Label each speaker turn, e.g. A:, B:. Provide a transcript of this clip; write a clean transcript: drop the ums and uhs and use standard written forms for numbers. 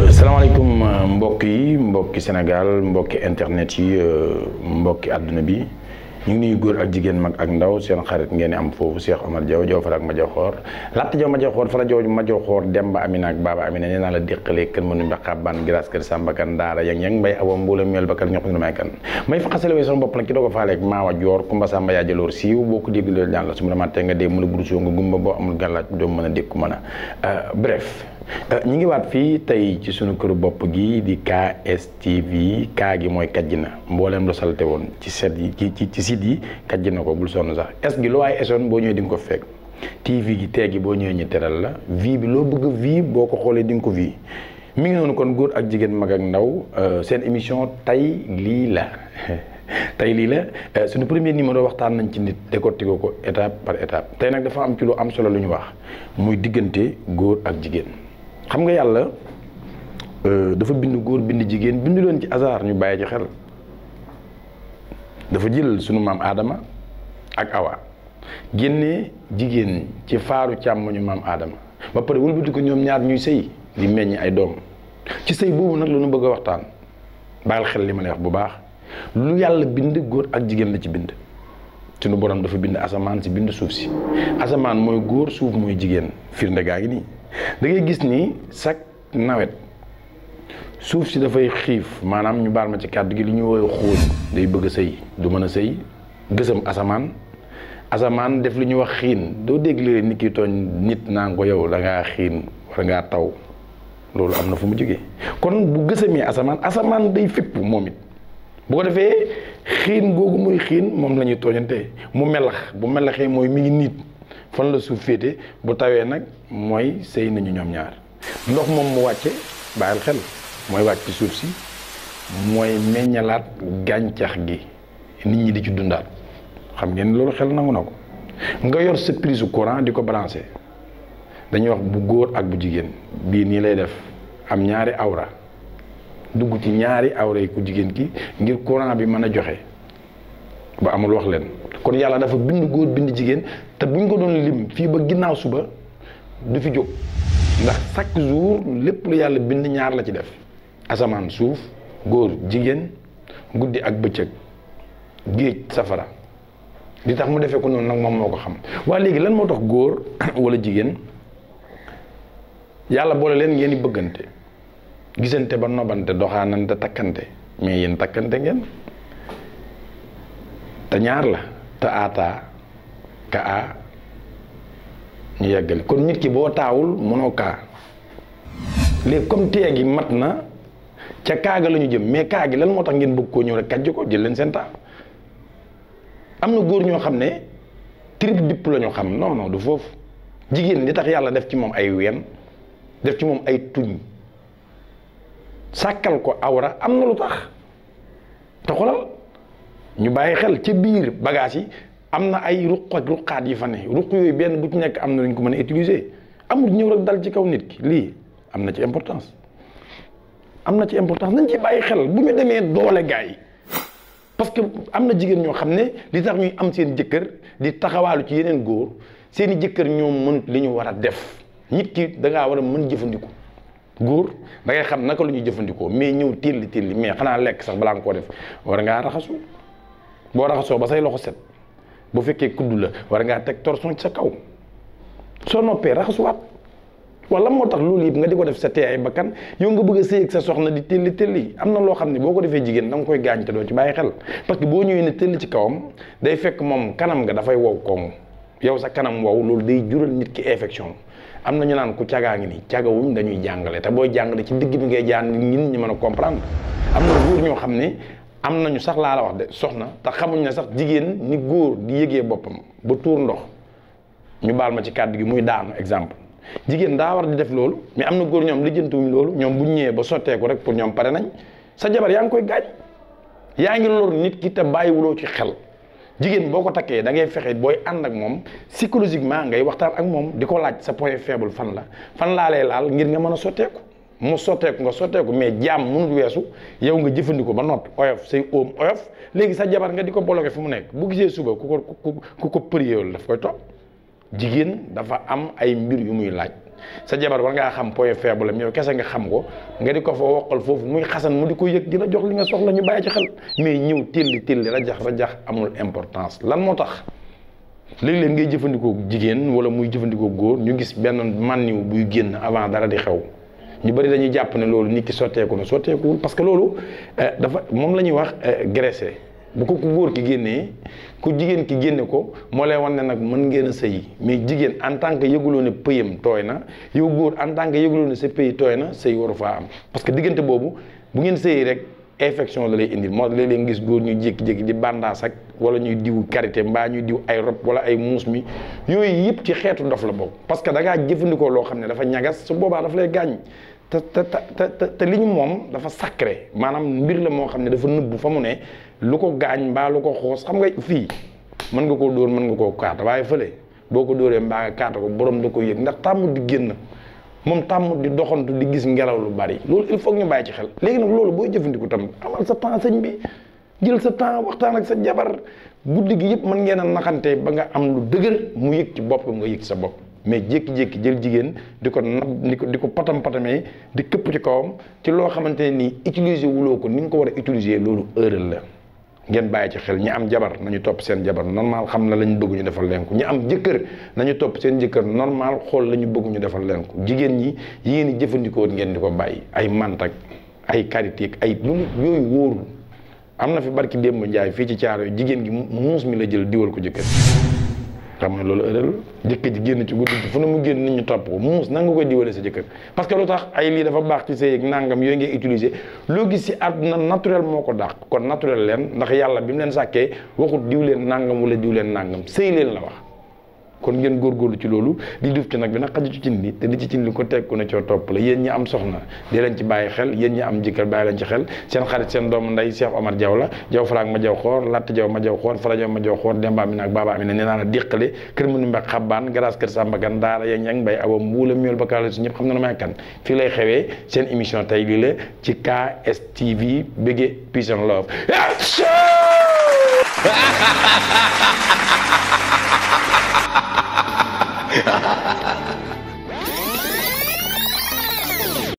A: salaamaaleykum mbokki Sénégal mbokki internet yi mbokki àdduna bi ñu ngi nuyu góor ak jigéen mag ak ndaw seen xarit ngeen am foofu Cheikh Omar Diaw Diaw Fara ak ma Diaw xoor latta Diaw ma Diaw xoor Fara Diaw ma Diaw xoor Demba Amina ak Baba Amina nee naa la déqalee kër mënu mba xabbaan giraas kër Sambakan Daara yang mbay awa mbuula mel bakal ñox may kan may fa xasale way sama bopp nag ki doo ko faaleeg maawa joor Kumba Samba yaa jëloor siiw boo ko dégg loolu ñaan la su ma la nga dee mën a budusoo nga gumba boo amul gàllaaj doo mën a dékku mën a bref ñi ngi waat fii tey ci sunu këru bopp gi di KSTV kaa gi mooy kajji na mbooleem lu salte woon ci set yi ci site yi kajji na ko bul sonn sax es gi lu waaye esoon boo ñëwee di nga ko fekk TV gi tee gi boo ñëwee ñu teral la vie bi loo bëgg vie boo ko xoolee di nga ko vie mi ngi noonu kon góor ak jigéen mag ak ndaw seen émission tey lii la tey lii la suñu premier numéro waxtaan nañ ci nit décortiquer ko étape par étape tey nag dafa am ci lu am solo lu ñu wax muy diggante góor ak jigéen xam nga yàlla dafa bind góor bind jigéen bindu leen ci hasard ñu bàyyi ci xel dafa jël sunu maam Adama ak Awa génnee jigéen ci faaru càmmoñu maam Adama ba pare wëlbati ko ñoom ñaar ñuy sëy di meññ ay doom ci sëy boobu nag la ñu bëgg a waxtaan bàyyil xel li ma lay wax bu baax lu yàlla bind góor ak jigéen la ci bind sunu borom dafa bind asamaan si bind suuf si asamaan mooy góor suuf mooy jigéen firnde gaa ngi nii da ngay gis ni chaque nawet suuf si dafay xiif maanaam ñu baal ma ci kàddu gi li ñu woowee xóoñ day bëgg a sëy du mën a sëy gësam asamaan def li ñuy wax xiin doo déglee nit ki tooñ nit naa ko yow da ngaa xiin war ngaa taw loolu am na fu mu jógee kon bu gësamee asamaan day fipp moom it bu ko defee xiin googu muy xiin moom la ñuy tooñante mu melax bu melaxee mooy mi ngi niit fan la suuf féete bu tawee nag mooy sëy nañu ñoom ñaar ndox moom mu wàcce bàyyil xel mooy wàcc ci suuf si mooy meññalaat gàncax gi nit ñi di ci dundaat xam ngeen loolu xel nangu na ko nga yor sa prise courant di ko balancer dañuy wax bu góor ak bu jigéen bii nii lay def am ñaari awra dugg ci ñaari awra yi ku jigéen ki ngir courant bi mën a joxe ba amul wax leen kon yàlla dafa bind góor bind jigéen te buñ ko doon lim fii ba ginnaaw suba du fi jóg ndax chaque jour lépp lu yàlla bind ñaar la ci def asamaan suuf góor jigéen guddi ak bëccëg géej safara li tax mu defee ko noonu nag moom moo ko xam waaye léegi lan moo tax góor wala jigéen yàlla boole leen ngeen di bëggante gisante ba nobante doxaanante takkante mais yéen takkante ngeen te ñaar la te aataa ka a ñu yeggali kon nit ki boo taawul mënoo kaa léegi comme tee gi mat na ca kaaga la ñu jëm mais kaa gi lan moo tax ngeen bëgg koo ñëw rek kàjj ko jël leen seen temps am na góor ñoo xam ne trip dipp la ñu xam non du foofu jigéen li tax yàlla def ci moom ay ween def ci moom ay tuñ sàkkal ko awra am na lu tax te xoolal ñu bàyyi xel ci biir bagage yi am na ay ruq ak ruqaat yi fa ne ruq yooyu benn bu ci nekk am na lu ñu ko mën a utiliser amul ñëw rek dal ci kaw nit ki lii am na ci importance nañ ci bàyyi xel bu ñu demee doole gaa yi parce que am na jigéen ñoo xam ne li tax ñuy am seen jëkkër di taxawaalu ci yeneen góor seeni jëkkër ñoom mën li ñu war a def nit ki da ngaa war a mën jëfandiku góor da ngay xam naka lu ñuy jëfandikoo mais ñëw tilli mais xanaa lekk sax balaa nga koo def war ngaa raxasu boo raxasoo ba say loxo set bu fekkee kuddu la war ngaa teg torsion ci sa kaw soo noppee raxasuwaat wala moo tax loolu yëpp nga di ko def sa tee ay bakkan yow nga bëgg a sëy ak sa soxna di telli am na loo xam ne boo ko defee jigéen da nga koy gaañ te doo ci bàyyi xel parce que boo ñëwee ne telli ci kawam day fekk moom kanam nga dafay wow koŋ yow sa kanam wow loolu day jural nit ki infection am na ñu naan ku cagaa ngi nii cagawuñ dañuy jàngale te booy jàngale ci digg bi ngay jàng ñin ñi mën a comprendre am na góor ñoo xam ne am nañu sax laa la wax de soxna te xamuñ ne sax jigéen ni góor di yëgee boppam ba tuur ndox ñu baal ma ci kàddu gi muy daanu exemple jigéen daa war di def loolu mais am na góor ñoom lijjantuwuñ loolu ñoom buñ ñëwee ba sotteeku rek pour ñoom pare nañ sa jabar yaa ngi koy gaañ yaa ngi lor nit ki te bàyyiwuloo ci xel jigéen boo ko takkee da ngay fexe booy ànd ak moom psychologiquement ngay waxtaan ak moom di ko laaj sa point faible fan laa lay laal ngir nga mën a sotteeku mu sotteeku nga sotteeku mais jaam mënut weesu yow nga jëfandikoo ba noppi oyof say oom oyof léegi sa jabar nga di ko bloqué fi mu nekk bu gisee suba ku ko përiwul daf koy topp. jigéen dafa am ay mbir yu muy laaj sa jabar war ngaa xam point faible am yow kese nga xam ko nga di ko fa woqal foofu muy xasan mu di ko yëg di la jox li nga soxla ñu bàyyi ci xel mais ñëw telli rajax amul importance lan moo tax. léeg-léeg ngay jëfandikoo jigéen wala muy jëfandikoo góor ñu gis benn mànniw buy génn avant dara di xew ñu bari dañuy jàpp ne loolu nit ki sotteeku na sotteekuwul parce que loolu dafa moom la ñuy wax graissé bu ko ku góor ki génnee ku jigéen ki génne ko moo lay wan ne nag mën ngeen a sëyi mais jigéen en tant que yëguloo ne pëyam tooy na yow góor en tant que yëguloo ne sa pëy tooy na sëy waru faa am parce que diggante boobu bu ngeen sëyi rek infection la lay indil moo léeg-léeg nga gis góor ñu jékki-jékki di bandaas ak wala ñuy diw karité mbaa ñuy diw ay rob wala ay muus mi yooyu yëpp ci xeetu ndof la bokk parce que da ngaa jëfandikoo loo xam ne dafa ñagas su boobaa dafa lay gaañ te li ñu moom dafa sacré maanaam mbir la moo xam ne dafa nëbbu fa mu ne lu ko gaañ mbaa lu ko xoos xam nga fii mën nga koo dóor mën nga koo kaata waaye fële boo ko dóoree mbaa nga kaata ko borom da ko yëg ndax tàmm di génn moom tàmm di doxantu di gis ngelaw lu bari loolu il faut ñu bàyyi ci xel léegi nag loolu booy jëfandiku tam amal sa temps sëñ bi jël sa temps waxtaan ak sa jabar guddi gi yëpp mën ngeen a naxante ba nga am lu dëgër mu yëg ci boppam nga yëg ci sa bopp mais jékki-jékki jël jigéen di ko nab di ko patamee di këpp ci kawam ci loo xamante ne nii utiliser wuloo ko ni nga ko war a utiliser loolu erreur la ngeen bàyyi ci xel ñi am jabar nañu topp seen jabar normal xam na la ñu bëgg ñu defal leen ko ñi am jëkkër nañu topp seen jëkkër normal xool la ñu bëgg ñu defal leen ko jigéen ñi yéen i jëfandikoo ngeen di ko bàyyi ay mantak ay karité ay lu yooyu wóorul am na fi barki démb njaay fii ci caaro yi jigéen gi muus mi la jël diwal ko jëkkër xam nga loolu erreur jëkkër ji génn ci guddi gi fu ne mu génn nit ñu topp ko muus nan nga koy diwalee sa jëkkër parce que lu tax ay lii dafa baax ci sëy ak nangam yooyu ngay utiliser loo gis si àdduna naturel moo ko dàq kon naturel leen ndax yàlla bi mu leen sàkkee waxut diw leen nangam wala diw leen nangam sëy leen la wax kon ngeen góorgóorlu ci loolu di duuf ci nag bi nag xaju ci cin li te di ci cin li ko teg ku ne coo topp la yéen ñi am soxna di leen ci bàyyi xel yéen ñi am jëkkër bàyyi leen ci xel seen xarit seen doomu nday Cheikh Omar Diaw la Diaw faraag ma Diaw xoor latt Diaw ma Diaw xoor fara Diaw ma Diaw xoor demba mi nag baaba mi ne nee naa la déqale kër mënu mbek xabbaan grâce kër Sambagan daara ya ñang bay awa mbuula miol ba kaala su ñëpp xam na may kan fii lay xewee seen émission tey lii la ci KSTV bége peace and love ha ha ha